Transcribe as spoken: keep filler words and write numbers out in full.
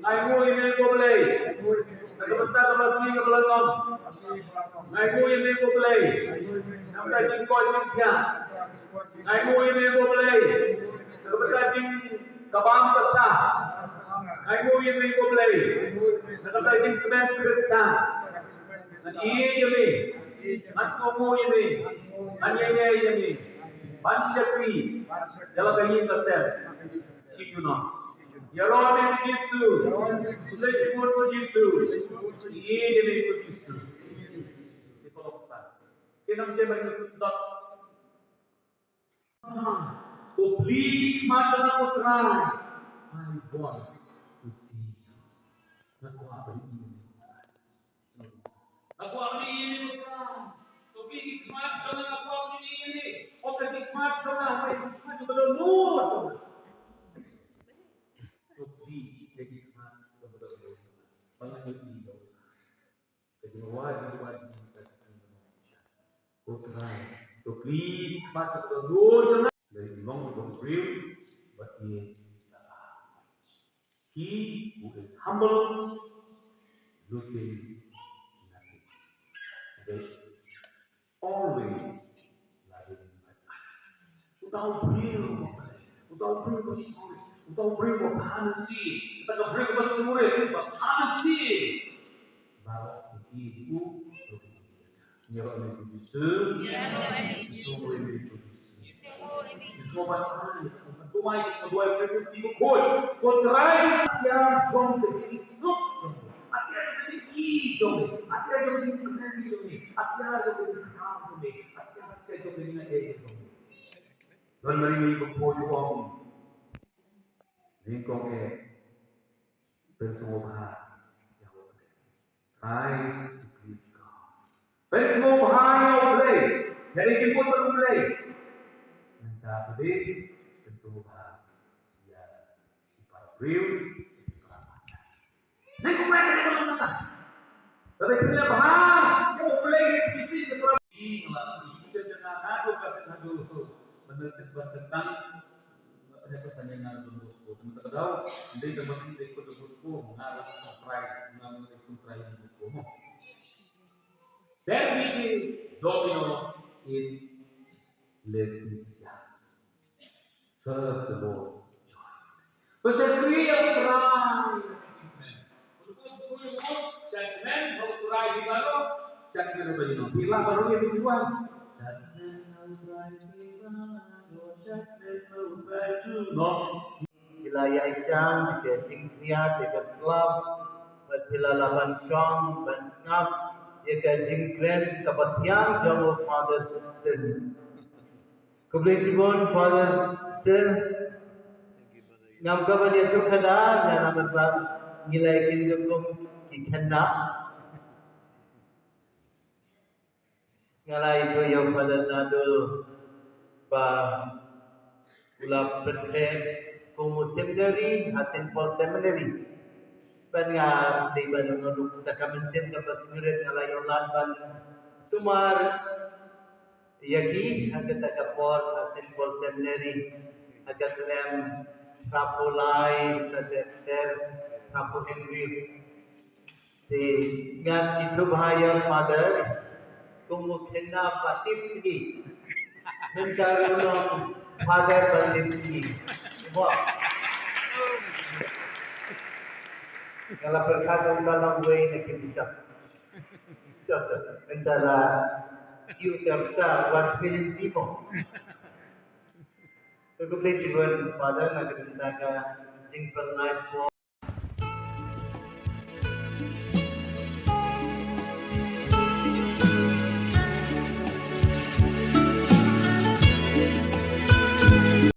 Nga ainguh ïa me ko Blei na ka bynta ka Blei ka Blei ngam. Nga ainguh ïa me ko Blei na ka bynta jingkoit jingkhiah. Nga ainguh ïa me ko Blei na ka bynta jingkabam ka sah. Nga ainguh ïa me ko Blei na ka bynta jingkmen Khristan. Ngan ïeit ïa me. Ngan kohnguh ïa me. Ngan ïaineh ïa me ban shakri ïa la ka ïing ka sem. Shi junom. Ïaroh ïa me ko Jisu. Khublei shibun ko Jisu. Ïeit ïa me ko Jisu. Ki paralok, ki nongshun ba ngi sdang. To please, Mother of Christ, I want to see you. Nga kwah ban ïohi. Nga kwah ban ïohi. To please, ki khmat jong nga, nga kwah ban ïohi. Oh, ki khmat jong nga, ki khmat jong nga, dohnud jong nga. To please, ki khmat jong nga, dohnud jong nga. Ba ngan ïohi. Ka jingwad, jingwad, jingwad. Ko Trai, to please, khmat ka dohnud jong nga. There is no one brave, but he, he who is humble, losing nothing. There is always loving others. Uta u briew, uta u briew, sorry. Uta u briew uba bha mynsiem, uta ka briew kaba sngewrit, uba bha mynsiem. Baroh ki ïeit ïa u. Ïaroh ïa u Jisu. Ïaroh ïa u Jisu. Ïaroh ïa u Jisu. Ïaroh ïa u Jisu. Ïaroh ïa u Jisu. Ko Trai, ïa jong ka jingsuk jong ngi. Ïa jong ka jingïeit jong ngi. Ïa jong ka jingkmen jong ngi. Ïa jong ka jingkmen jong ngi. Ïa jong ka jingkmen jong ngi. Don Mari Mynsiem Bakhuid u ong. Nyngkong eh. Pynsngewbha ïa U Blei. Try to please God. Pynsngewbha ïa U Blei. Ïa ki jingpynbeit U Blei. Mynta ka dei pynsngewbha ïa ki para briew, ïa ki para. Nyngkong eh ka dei kata. Ka dei pynsngewbha ïa U Blei, ïa ki para. Ïa la ïa ki jingkyrkhu na ka dei ka dei. Mynta ka dei tang. Kane ka sani nga Don Bosco. Tang ka daw, ndei tang ba ndei ko Don Bosco, nga la ka trai, nga la ka trai Don Bosco. Servite Domino in Laetitia. Serve the Lord. Ba shakri ïa U Trai. Shakmen ha U Trai hi baroh. Shakmen ha U Trai hi baroh. Phi lah baroh ïa u Trai. Shakmen ha U Trai hi baroh. Shakmen ha U Trai hi baroh. Phi la ïaishah ïa ka jingkhriat ïa ka slap. Bad phi la lah ban shong ban sngap ïa ka jingkren kaba thiang jong u Father Sin. Khublei shibun Father Sin. Ngam kwah ban ïathuh khadar, nga namar ba ngi la ïa kynduh kum ki khynnah. Nga la ïathuh ïa u Father Nadul ba u la pynthikna kum u seminary ha Saint Paul Seminary. Bad nga dei ban ong ruh da ka mynsiem kaba sngewrit nga la ïoh lad ban sumar ïa ki ha kata ka por ha Saint Paul Seminary ha ka snem hynriewphew lai, ter ter, hynriewphew hynriew. Te ngan ïathuh bha ïa u Father kum u khynnah ba tip sngi. Mynta ruh u long Father ba tip sngi. Mo. Nga la pyrkhat kum ka long uwei na ki bishop. Bishop, mynta la ïoh ka bishop wat pynti mo. Khublei shibun Father na ka bynta ka jingpynlait mo.